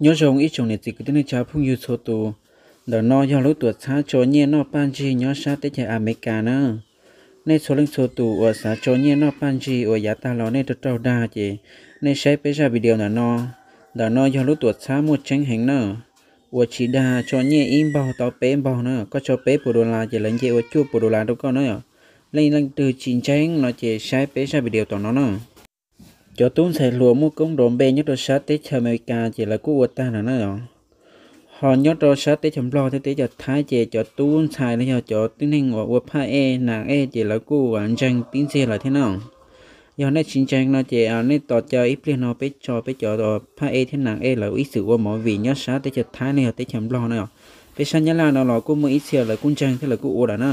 Nyob zoo ib tsoom niam txiv kwv tij neej tsa phooj ywg txhua tus, ntawm no yog lub tuam txhab tso nyiaj noj paj ntsig nyob sab teb chaws Amelikas na. Nej txhua leej txhua tus uas xav tso nyiaj noj paj ntsig uas yav tag los nej raug raug dag ces nej saib peb zaj video ntawm no. Ntawm no yog lub tuam txhab muaj tseeb heev na, uas tsis dag tso nyiaj ib npaug tau peb npaug na, koj tso peb puas dollar ces lawv nce ua cuaj puas dollar rau koj na. Leej leej twg tsis ntseeg no ces saib peb zaj video tom no na. Cov tub ntxhais hluas muaj koob nrov npe nyob rau sab teb chaws Amelikas ces lawv kuj ua tag lawm na. Ho nyob rau sab teb chaws Nplog thiab teb chaws Thaib ces cov tub ntxhais los yog cov tib neeg uas ua phaj ej nas ej ces lawv kuj ntseeg tib ntxiag lawm thiab na. Yog nej tsis ntseeg no ces nej tos caw ib pliag no peb tso peb cov phaj ej thiab nas ej lawv ib txwm ua movie nyob sab teb chaws Thaib los yog teb chaws Nplog na. Peb sab Nyab Laj no los kuj muaj ib txhia lawv kuj ntseeg thiab lawv kuj ua lawm na.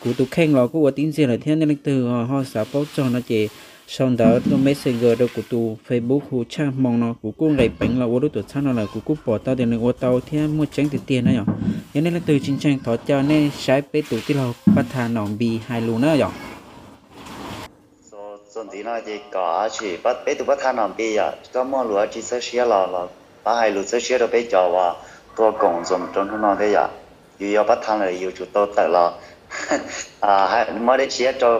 Kuv tus kheej los kuj ua tib ntxiag lawm thiab, nej leej twg ho xav paub txog no ces sau ntawv tuaj Messenger rau kuv tus Facebook hu Tshaj Hmoo no, kuv kuj nqis peev los ua lub tuam txhab no lawm, kuv kuj pom tau tias nws ua tau thiab muaj tseeb tiag tiag na yom. Yog nej leej twg tsis ntseeg thov caw nej saib peb tus tij laug Paj Tha Nom Npis hais lus na yom. Txuas ntxiv no ces kom tsis peb tus Paj Tha Nom Npis yom, koj muaj lus dab tsi txawj siab los los pab hais lus txawj siab rau peb cov uas tuaj koom Zoom rau hnub no thiab yom. Yus yog Paj Tha lawm yus tsum tau tawm los muab dej siab rau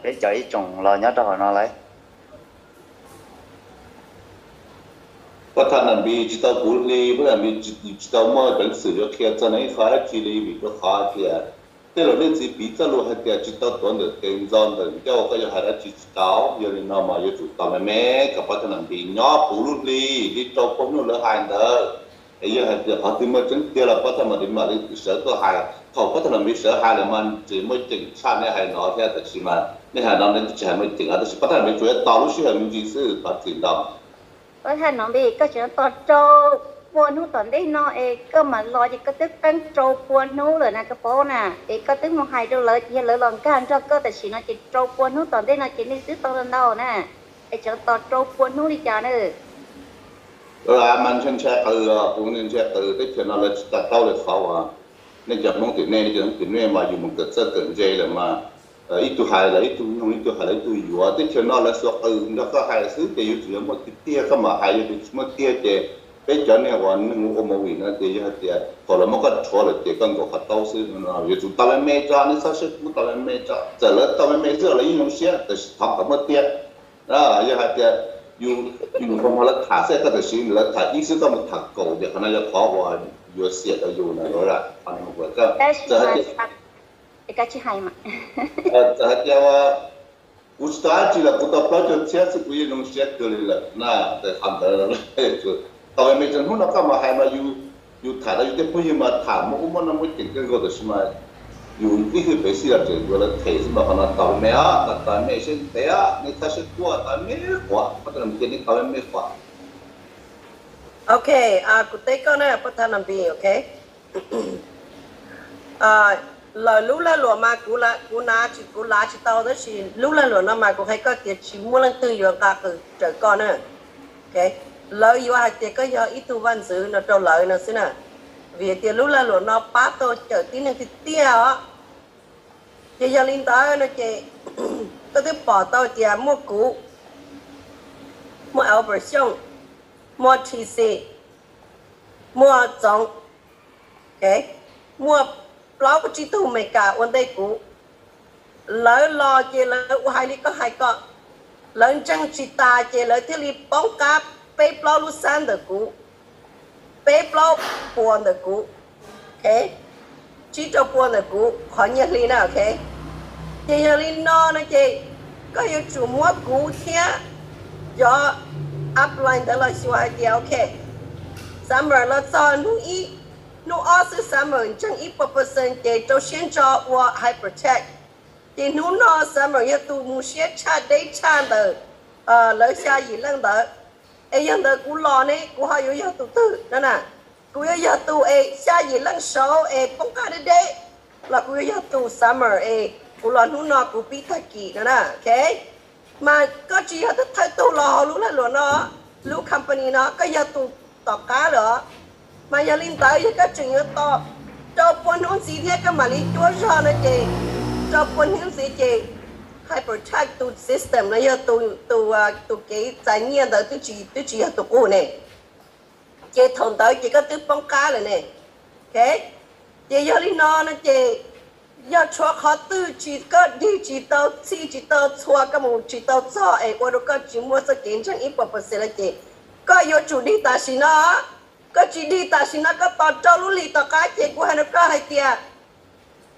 peb cov ib tsoom los nyob rau hauv no lauj. Paj Tha Nom Npis tsis tau puv hli, Paj Tha Nom Npis tsis tau muaj peev xwm yuav qhia txog nws ib qho dab tsi li vim rau qhov tias tej laus tej txiv piv txoj lus hais tias tsis tau tuav ntawm tes ntxo ntawm ncauj, koj yuav hais dab tsi tsis tau. Yog li no mas yuav tsum tos me me kom Paj Tha Nom Npis nyob puv lub hli li rau peb hnub lawv hais ntawd. Es yog hais tias qhov twg muaj tseeb tiag los Paj Tha Nom Npis mam li sawv tuaj hais. Thaum Paj Tha Nom Npis sawv hais lawm mas tseem muaj ceem tshaj nej hais no thiab, tab sis mas nej hais no nej twb tsis hais muaj ceem, tab sis Paj Tha Nom Npis tsuas yuav tos lub sij hawm me ntsis xwb, thov txim ntau. Paj Tha Nom Npis, koj tseem tos rau pua hnub tom ntej no es koj mam los ces koj twb qeeb rau pua hnub lawm na koj paub na. Es koj twb mus hais rau lawv ces yog lawv los nkag nrog koj tam sim no ces rau pua hnub tom ntej no ces nej twb tau ntau na. Es tseem tos rau pua hnub li cas na? Mas ntshai ntshai qws, kuv ntshai ntshai qws, teb chaws no lawv tsis tas taub li qhov uas nej cov Hmoob tim nej, nej cov Hmoob tim nej mas yus mus kawm txawj kawm ntse lawm mas ib tug hais lawm ib tug mloog, ib tug hais lawm ib tug yuav. Teb chaws no lawv xuas qws nrog koj hais xwb ces yuav tsum yog muaj tiag tiag koj mam hais, yog tias tsis muaj tiag ces peb cov niag uas neeg ua movie no ces yog hais tias thaum lawv muab koj rhuav lawm ces koj nkaum qhov taub xwb no. Yuav tsum tau me me tso, nej txhob siab kub, tau me me tso. Txawm lawv tau me me xwb los lawv yeej zoo siab, tab sis thov kom muaj tiag. Yog hais tias yus mus nrog lawv tham xwb koj tam sim lawv tham ib xwb koj mus tham kaum ces qhov no yog qhov uas yuav xiam rau yus na. Tab sis txawm hais tias kuv tsis tau dab tsi los kuv tau plaub caug txhiab xwb kuv yeej zoo siab kawg li lawm na. Qhov ntawd tau me me tso, hnub no koj mas hais mas yus tham rau yus tej phooj ywg mas tham muaj ub muaj no muaj ceem kawg nkaus, tab sis mas yus ib hwj pem xij los tseem yuav lawv them xwb mas qhov no tau me os, tau me siab ntev os, nej txhob siab kub, tau me quav, Paj Tha Nom Npis, nej tau me quav. Ok, kuv teb koj na Paj Tha Nom Npis, ok. Lawv lub lag luam mas kuv nav tsis, kuv lav tsis tau, tab sis lub lag luam no mas kuv hais koj tias tsis muaj leej twg yuav nqa qws raws koj na. Lawv yuav hais tias koj yog ib tug vaj ntxwv no rau lawv no xwb na, vim tias lub lag luam no pab tau cawm tib neeg tiag tiag os. Ces yog li ntawd no ces koj twb pom tau tias muaj kuv, muaj Albert Xyooj, muaj T C, muaj Txoov, muaj plaub tsib tug Amelikas ua ntej kuv. Lawv los ces lawv ua hais li koj hais ko, lawv ntseeg tsis tas ces lawv thiaj li poob qab peb plaub lub xab ntawm kuv, peb plaub puas ntawm kuv, tsib rau pua ntawm kuv qhov nyiaj hli na, ok. Ces yog li no no ces koj yuav tsum muab kuv thiab cov upline ntawd los xyuas hais tias, ok, Summer los txog hnub ib, hnub ob xwb Summer ntseeg ib puas percent ces rau siab ntso ua Hypertech. Ces hnub no Summer yog tus mus siab tshaj deb tshaj ntawm lawv xya yim leej ntawd. Es yog ntawd kuv los ne kuv ho yuav yog tus twg no na? Kuv yuav yog tus es xya yim leej saud es poob qab deb deb, los kuv yuav yog tus Summer es kuv los hnub no kuv pib tag kis no na, ok. Mas koj tsis yog thawj tug los hauv lub lag luam no, lub company no koj yog tus tom qab lawm os. Mas yog li ntawd yog koj tseem yuav tos rau pua hnub ntxiv thiab koj mam li cuab zog no ces rau pua hnub ntxiv ces Hypertech tus system no yog tus, tus kev txais nyiaj ntawd twb tsis, twb tsis yog tus qub ne. ces thaum ntawd ces koj twb poob qab lawm ne. Ok, ces yog li no no ces yog tshuav qhov twg tsis, koj dig tsis tau txhij tsis tau txhua, koj mus tsis tau txog es ua rau koj tsis muaj txoj kev ntseeg ib puas percent lawm ces koj yuav tsum dig tam sim no. Koj tsis dig tam sim no koj tos rau lub hlis tom qab ces kuv hais rau koj hais tias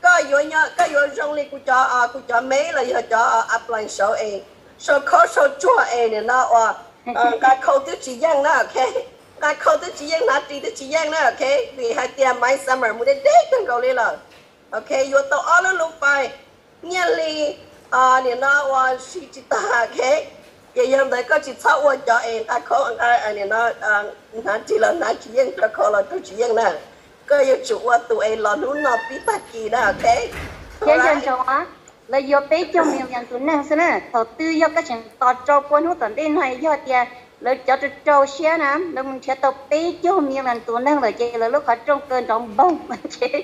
koj yuav, koj yuav zoo li kuv cov, kuv cov meb los yog cov upline saud es sau khaub sau tsuag es nim no uas nqa khau twb tsis yeej na, ok. Nqa khau twb tsis yeej, hnav ris twb tsis yeej na, ok. Vim hais tias Maiv Summer mus deb deb kawg nkaus li lawm. Ok, yuav tau ob lub lub fais nyiaj hli nim no uas siv tsis tag, ok. Ces yog ntawd koj tsis txhob ua cov es nqa khau, nim no hnav ris los hnav tsis yeej, nqa khau los rau tsis yeej na. Koj yuav tsum ua tus es los hnub no pib tag kis na, ok. Thiab nco ntsoov, lawv yuav peb caug million tus neeg xwb na. Thaum twg yog koj tseem tos rau pua hnub tom ntej no, yog tias lawv cov rau rau siab na, lawv mus nrhiav tau peb caug million tus neeg lawm ces lawv lub qhov rooj kaw nrov npoog ces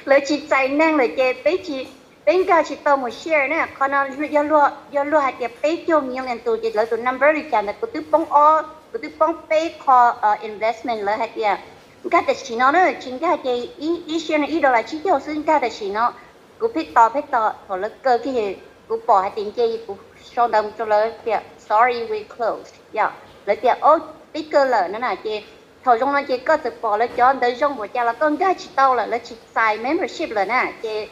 lawv tsis txais neeg lawm ces peb tsis, peb nkag tsis tau mus share na. Qhov no yog luag, yog luag hais tias peb caug million tus ces lawv tus number li cas ntawd. Kuv twb poob ob, kuv twb poob peb qho investment, lawv hais tias nkag tam sim no na, tsis nkag ces ib share no ib dollar tsib caug xwb, nkag tam sim no. Kuv pheej tos pheej tos thaum lawv kaw kiag, kuv pom hais tias nce, kuv sau ntawv mus rau lawv tias sorry, we closed, yog lawv tias o, peb kaw lawm no na. Ces thaum zoo no ces koj txawm pom lawv cov ntawv zoo npaum cas los koj nkag tsis tau lawm, lawv tsis txais membership lawm na. Ces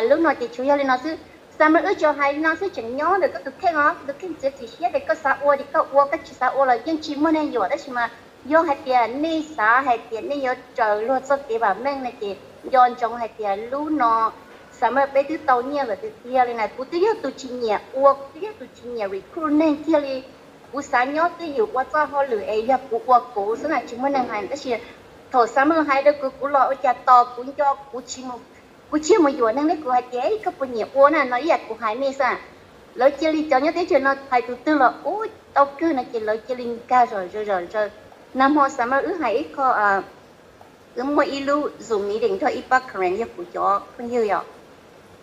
lub no ces tsuas yog li no xwb. Summer wb tsuas hais li no xwb, tseem nyob ntawm koj tus kheej os, koj tus kheej txiav txim siab tias koj xav ua ces koj ua, koj tsis xav ua los yeej tsis muaj neeg yuam. Tab sis mas yog hais tias nej xav hais tias nej yuav raws luag txoj kev vam meej no ces nco ntsoov hais tias lub no Summer peb twb tau nyiaj lawm tiag tiag li na. Kuv twb yog tus tsis nyiam ua, kuv twb yog tus tsis nyiam recruit neeg kiag li. Kuv xav nyob twj ywm ua txoj hauj lwm es yog kuv ua kuv xwb na, tsis muaj neeg hais. Tab sis thaum Summer hais rau kuv, kuv los ua cas tos kuv nco, kuv tsis, kuv tsis mus yuam neeg li. Kuv hais tias koj puas nyiam ua na no, ib yam kuv hais nej xwb. Lawv cia li, cov nyob teb chaws no hais tus twg los ub tau kawg no ces lawv cia li nkag zom zaws zom zaws. Nag hmo Summer wb hais ib qho, wb muaj ib lub Zoom meeting nrog ib pab Karen yog kuv cov phooj ywg yom.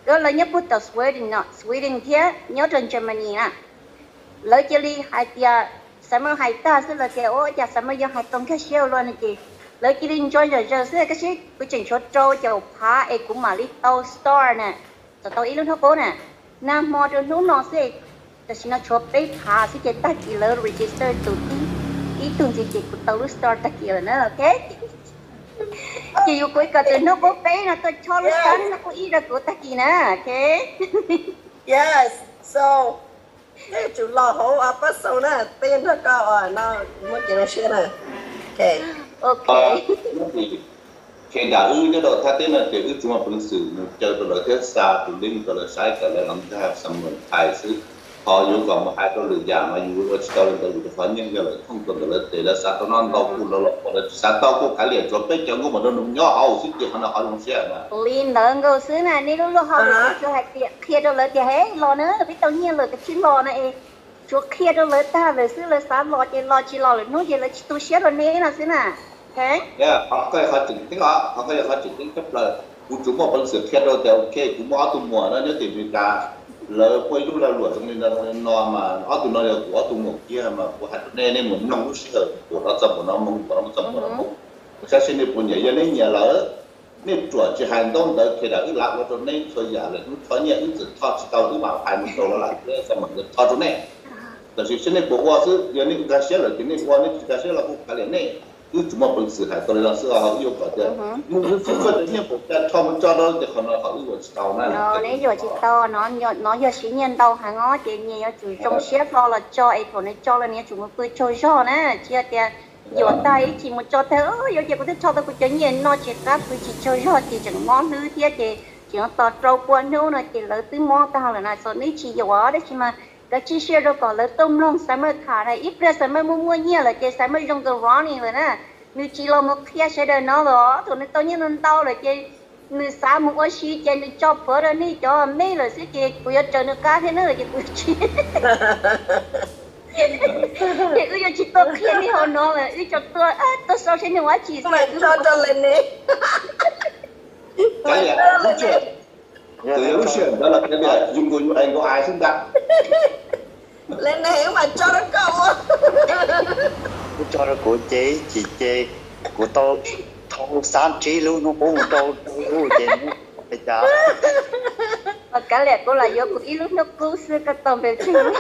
Lawv nyob puag tom Sweden no, Sweden thiab nyob rau Germany na. Lawv cia li hais tias, Summer hais tag xwb lawv tias ua cas Summer yuav hais tau nkag siab ua luaj no ces lawv cia li ntso zom zaws xwb. Koj saib, kuv tseem tshuav rau caum phav es kuv mam li tau start na, tau tau ib lub hnub qub na. Nag hmo rau hnub no xwb, tam sim no tshuav peb phav xwb ces tag kis lawv register tus ib, ib tug ntxiv ces kuv tau lub start tag kis lawm na, ok. Ces yuav kuv kom tus hnub qub peb no tuaj chob lub start hnub qub ib rau kuv tag kis na, ok. Yes, so peb tsum los hauv pab xau na, peb nrog koj no muaj kev zoo siab na. Ok. Ces wb nyob rau thaj teb no ces wb tsis muaj peev xwm mus caw rau lawv thiab xa tus link rau lawv saib kom lawv los nkag Summer hais xwb. Ho yuav kom mus hais rau lwm yam mas yus ua tsis tau li ntawd, vim rau qhov nyiaj yog lawv thooj rau ntawm lawv tes, lawv xav tau no ntau kuj lawv los pom, lawv tsis xav tau kuj kav liam, tsuav peb cov nkauj mas rau nws nyob hauv xwb ces qhov no qhov zoo siab na. Li ntawd nkaus xwb na, nej lub luag hau lawm xwb, tsuas hais tias qhia rau lawv tias he los na, peb tau nyiaj lawm, kav tsij los na es. Tsuas qhia rau lawv tag lawm xwb, lawv xav los ces los, tsis los lwm hnub ces lawv tsis tu siab rau nej no xwb na. Qhov koj yog qhov tseem ceeb, qhov koj yog qhov tseem ceeb tshaj plaws. Kuv tsuas muaj peev xwm qhia rau tias ok, kuv muaj ob tug muam no nyob tim Amelikas, lawv muaj ib lub lag luam zoo li no zoo li no mas ob tug no yog kuv ob tug muam kiag mas kuv hais rau nej, nej mus mloog lub sij hawm kuv no txog npaum no mloog, kuv no txog npaum no mloog, saib seb nej puas nyiam. Yog nej nyiam lawm, nej ruam tsis hais ntaub ntawv kiag, wb lav ua rau nej txhua yam lawm, hnub txhua nyiaj wb txawm tho tsis tau wb mam hais mus rau lawv lawm, wb txawm mam tho rau nej. Tab sis seb nej puas ua xwb, yog nej nkag siab lawm ces nej ua, nej tsis nkag siab los kuj kav liam nej. Wb tsuas muaj peev xwm hais tau li no xwb, wb yuav kom tias mus mus xwb, koj cov nyiaj pum cas tho mus tso rau ces qhov no qhov wb yuav tsis tau na. Nej yuav tsis tau no, no yog siv nyiaj ntau heev os, ces nyias yuav tsum zoo siab hlo los tso es thaum nws tso los nws yuav tsum mus pw tsaug zog na, tsis yog tias yuav tag ib chim mus tso tag, yuav ces kuv twb tho tau kuv cov nyiaj no tsis qab pw tsis tsaug zog ces tseem mob hlwb thiab ces tseem tos rau pua hnub no ces lawv twb mob tag lawm na. So nej tsis yuav, tab sis mas kav tsij share rau kom lawv tuaj mloog Summer tham na, ib pliag Summer muaj muaj nyiaj lawm ces Summer zoo nkaus Ronnie lawm na. Nws tsis los mus qhia sawv daws no los thaum nws tau nyiaj ntau ntau lawm ces nws xav mus ua si ces nws tso plhuav rau nej cov mej lawm xwb ces kuv yuav raws nws qab thiab na, ces kuv tsis, ces wb yuav tsis tuaj qhia nej hauv no lawm, wb tsuas tuaj, tuaj sau seb nws ua dab tsi xwb. Tus yog lub sij hawm ntawd los tias yus nkaus yus es nkaus ais xwb ntag. Li ne wb mam tso rau koj ua. Tso rau kuv ces ib chim ces kuv tau thau xab tsib lub hnub qub mus rau rau lub ces hnub li cas. Kav liam, kuv lam yuav kuv ib lub hnub qub xwb, koj tau npe tseg lub.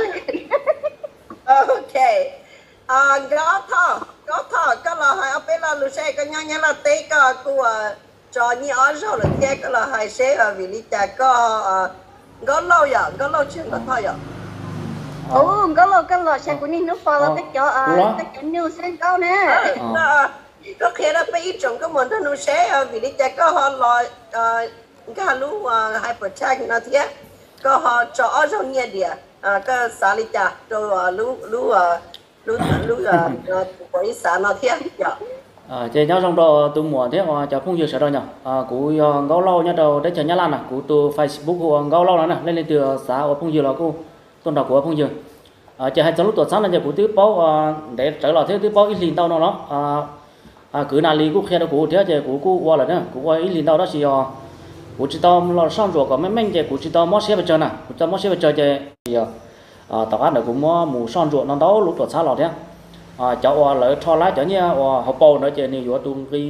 Ok. Nkauj Thoj, Nkauj Thoj, koj los hais ob peb lo lus saib, koj nyob Nyab Laj teb koj kuj tso nyiaj ob zaug lawm thiab, koj los hais seb vim li cas koj, Nkauj Lauj yom, Nkauj Lauj tsis yog Nkauj Thoj yom? Ub, Nkauj Lauj, koj los saib kuv niaj hnub pom los koj cov, koj cov news xwb Nkauj na. Koj qhia rau peb ib tsoom nkauj muam nraug nus seb vim li cas koj ho los nkag lub hypertext no thiab, koj ho tso ob zaug nyiaj diam, koj xav li cas rau lub, lub, lub, lub, lub ib xav no thiab yom? Ces nyob zoo rau tus muam thiab cov phooj ywg sawv daws nyom. Kuv yog Nkauj Lauj nyob rau teb chaws Nyab Laj na, kuv tus Facebook hu ua Nkauj Lauj no na, leej leej twg xav ua phooj ywg los kuj tuaj nrog kuv ua phooj ywg. Ces hais txog lub tuam txhab no ces kuv twb paub ntev tsawv los thiab twb paub ib hlis ntau no los. Kwv Nas Lis kuj qhia rau kuv thiab ces kuv kuj ua lawm na, kuv ua ib hlis ntau tab sis os kuv tsis tau los soj ntsuam kom meej meej ces kuv tsis tau mob siab pes tsawg na, kuv tsis tau mob siab pes tsawg ces yog tom qab ntawd kuv muab mus soj ntsuam no ntau lub tuam txhab los thiab. Cov uas lawv rho lab cov nyiaj uas hauv paus ntawd ces nws yuav tus nqi,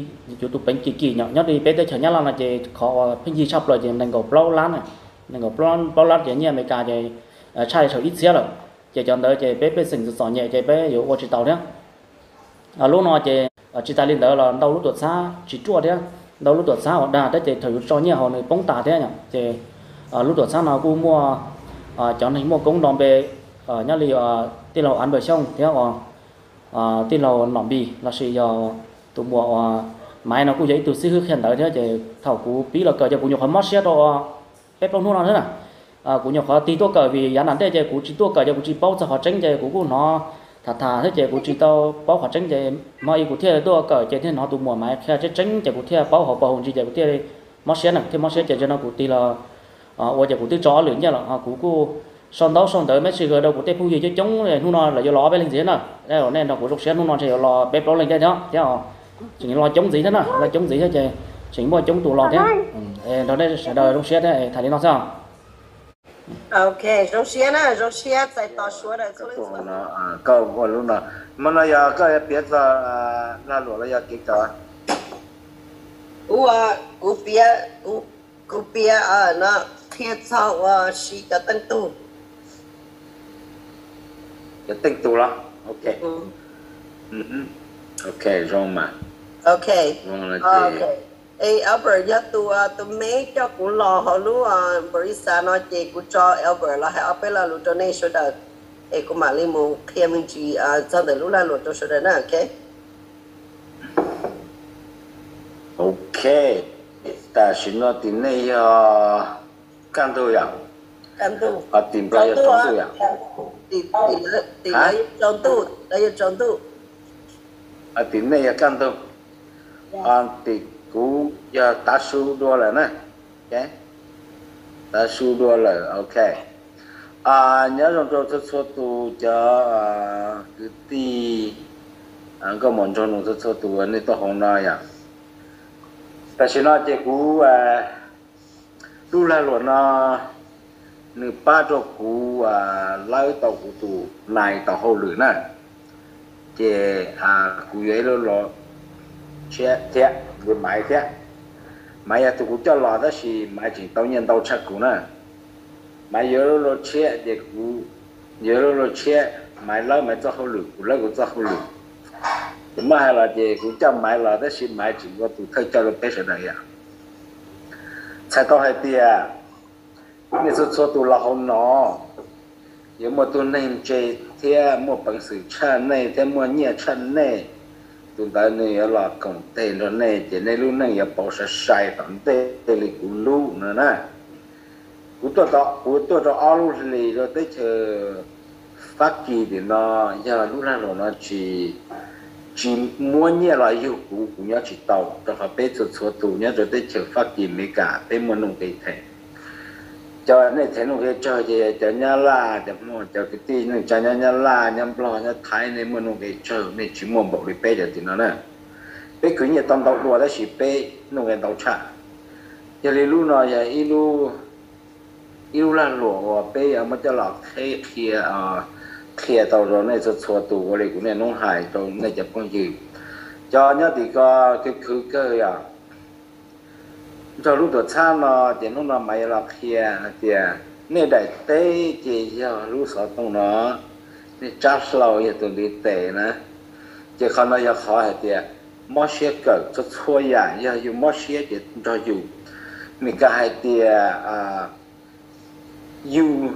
yuav tus peev kim kim nyob li peb teb chaws Nyab Laj no ces qhov uas pheej yig tshaj plaws ces nees nkaum plaub lab, nees nkaum plaub lab ces nyiaj Amelikas ces tshaj li thaum ib txhiab lawm. Ces cov ntawd ces peb pej xeem txom txom nyem ces peb yuav ua tsis tau thiab. Lub no ces tsis tas li ntawd los ntau lub tuam txhab tsis ruaj thiab, ntau lub tuam txhab uas dag thiab ces thaum yuav tso nyiaj hauv nws poob tas thiab. Ces lub tuam txhab no kuj muaj cov neeg muaj koob nto npe nyob li tij laug Av Npawg Xyooj thiab tij laug Nom Npis lossis yog tus muam uas Maiv no kuj yog ib tug xib hwb qhia ntawv thiab ces thaum kuv pib los kawm ces kuv nyuam qhuav mob siab rau peb plaub hnub no thiab na. Kuv nyuam qhuav tig tuaj kawm vim yav nram ntej ces kuv tsis tuaj kawm ces kuv tsis paub txog qhov tseeb ces kuv kuj hnov tham tham thiab ces kuv tsis tau paub qhov tseeb ces hmo ib kuv thiaj tuaj kawm ces thiaj hnov tus muam Maiv qhia tseeb tseeb ces kuv thiaj paub hauv paus hauv ntsis ces kuv thiaj mob siab na, thiaj mob siab ces zaum no kuv tig los ua ces kuv twb tso ob lwm nyiaj los ho kuv kuj sau ntaub sau ntawv message rau kuv tej phooj ywg coob coob hnub no lawv yuav los ob peb leeg ntxiv na. Nej nrog kuv zoo siab hnub no ntshe yuav los peb plaub leeg thiab thiab. Tseem los coob ntxiv thiab na, los coob ntxiv thiab ces tseem muaj coob tus los thiab. Nrog nej sawv daws zoo siab thiab tham li no xwb. Ok, zoo siab na, zoo siab txais tos suav daws txhua leej txhua tus. Koj ua lub no, hmo no yog koj yuav piav txog lag luam los yog kev kawm? Kuv, kuv piav, kuv piav no qhia txog uas siv cov teej tug. Cov teej tug los? Ok. Ok, zoo mas. Ok. Zoo no ces. Es Albert yog tus, tus me coj kuv los hauv lub npaum li xav no ces kuv tso Albert los hais ob peb lo lus rau nej sawv daws es kuv mam li mus qhia me ntsis txog ntawm lub lag luam rau sawv daws na, ok? Ok, tam sim no tim nej yog kaj ntug yom? Tim nplog yog tsaus ntuj yom? Tim lawv yog tsaus ntuj. Tim nej yog kaj ntug. Tim kuv yog tav su dua lawm na. Tav su dua lawm, ok. Nyob zoo rau txhua txhua tus cov kwv tij, nkauj muam nraug nus txhua txhua tus nej tuaj hauv no yom. Tam sim no ces kuv lub lag luam no nws pab rau kuv lawb tau kuv tus nais tau hauj lwm na. Ces kuv yuav ib lub los tshiab thiab, yuav Maiv thiab. Maiv yog tus kuv coj los tab sis Maiv tseem tau nyiaj ntau tshaj kuv na. Maiv yuav lub los tshiab ces kuv yuav lub los tshiab, Maiv lawb Maiv txoj hauj lwm, kuv lawb kuv txoj hauj lwm. Kuv muab hais los ces kuv coj Maiv los tab sis Maiv tseem ua tus thawj coj rau peb sawv daws yom. Txhais tau hais tias nej txhua txhua tus los hauv no yuav muaj tug neeg ntse thiab muaj peev xwm tshaj nej thiab muaj nyiaj tshaj nej. Tus ntawd nws yuav los koom tes nrog nej ces nej lub neej yuav pauv sai sai tom ntej li kuv lub no na. Kuv tuaj, kuv tuaj rau ob lub hlis rau teb chaws Fab Kis tim no, yog lub lag luam no tsis, tsis muab nyiaj los yug kuv, kuv nyob tsis tau, rau qhov peb txhua txhua tus nyob rau teb chaws Fab Kis, Amelikas peb muaj nuj nqis them. Cov nej them nuj nqis tsawg ces cov Nyab Laj, cov Hmoob, cov kwv tij neej tsa nyob Nyab Laj, nyob Nplog, nyob Thaib, nej muaj nuj nqis tsawg, nej tsis muaj npaum li peb cov tim no na. Peb khwv nyiaj tau ntau dua tab sis peb nuj nqis ntau tshaj. Yog li lub no yog ib lub, ib lub lag luam uas peb yuav muab coj los qheb qhia, qhia tau rau nej txhua txhua tus ua li kuv niaj hnub hais rau nej cov phooj ywg, cov nyob tim ko, khwv khwv kawg yom. Nrog lub tuam txhab no ces hnub no Maiv yuav los qhia hais tias nej daim teb ces yog lub xov tooj no, nej tsab hlau yog tus ntiv tes na. Ces qhov no yog qhov hais tias mob siab kawm txhua txhua yam, yog yus mob siab ces nrog yus. Mes kas hais tias yus,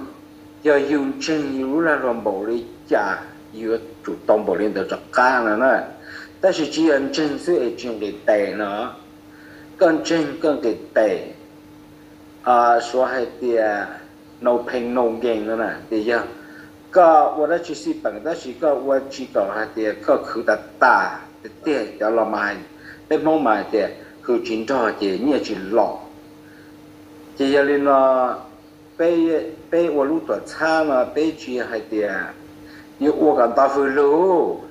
yog yus ntseeg yus lub lag luam npaum li cas, yuav tsum tau npaum li ntawd rov qab no na. Tab sis tsis yog ntseeg xwb es tsis nqis tes no. Koj ntseeg koj nqis tes, suav hais tias no pain no gain no na, ces yog koj ua dab tsi xij peem tab sis koj ua tsis kom hais tias koj khwv tas tas tiag tiag, cov los mas, peb Hmoob mas hais tias khwv tsis nrog ces nyiaj tsis los. Ces yog li no, peb, peb ua lub tuam txhab no peb tsis hais tias yuav ua kom nto hws lug,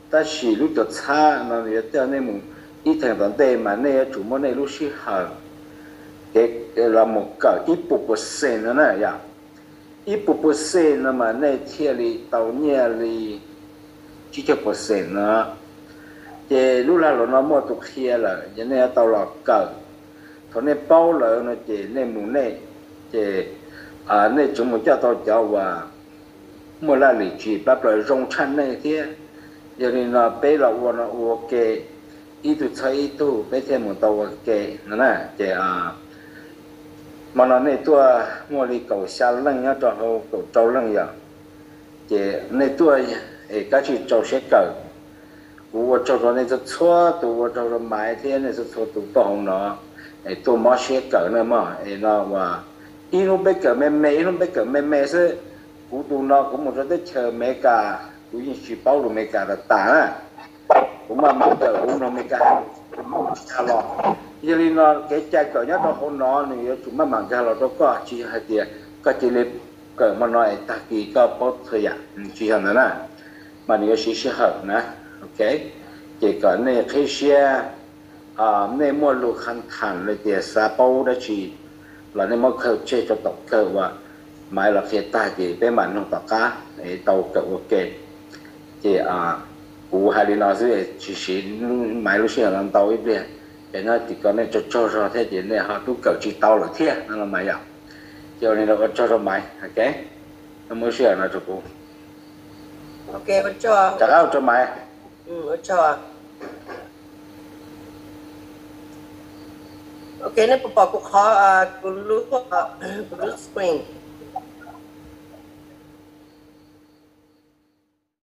tab sis lub tuam txhab no yuav coj nej mus ib theem tom ntej mas nej yuav tsum muaj nej lub sij hawm kev los mus kawm ib puas percent no na yom. Ib puas percent no mas nej thiaj li tau nyiaj li tsib caug percent no. Ces lub lag luam no muaj tus qhia lawm, ces nej yuav tau los kawm. Thaum nej paub lawm no ces nej mus nej, ces nej tsuas mus coj tau cov uas muaj laj lim tsis plab plaws zoo tshaj nej thiab. Yog li no peb los ua no ua ke, ib tug txhawb ib tug peb thiaj mus tau ua ke no na. Ces hmo no nej tuaj muaj li kaum xya leej nyob rau hauv kaum rau leej yom. Ces nej tuaj es kav tsij rau siab kawm. Kuv ua tsaug rau nej txhua txhua tus, ua tsaug rau Maiv thiab nej txhua txhua tus tuaj hauv no es tuaj mob siab kawm na mog. Es no uas ib hnub peb kawm me me, ib hnub peb kawm me me xwb. Kuv tus no kuv mus rau teb chaws Amelikas kuv yeej tsis paub lus Amelikas tas tas na. Kuv maj mam kawm kuv mloog Amelikas hais lus, kuv mloog tsis tag los. Yog li no kev cai kawm nyob rau hauv no nws yuav tsum maj mam nkag los rau koj, tsis yog hais tias koj cia li kawm hmo no es tag kis koj paub txhua yam, tsis yog ntawd na. Mas nws yuav siv sij hawm na. Ok, ces kom nej qhib siab, nej muaj lus kham tham li tias xav paub dab tsi los nej muab khaws tseg rau tom kawg uas Maiv los qhia tag ces peb mam mloog tom qab es tau kawm ua ke. Ces kuv hais li no xwb, tsis siv Maiv lub sij hawm no ntau ib pliag. Ces nyob tim ko nej tsaug tsaug zog thiab ces nej ho twb kawm tsis tau lawm thiab no los mas yom. Ces ua li no ua tsaug rau Maiv, ok, nej muab lub sij hawm no rau kuv. Rov qab ua tsaug Maiv. Ok, nej puas pom kuv qhov, kuv lub, kuv lub screen?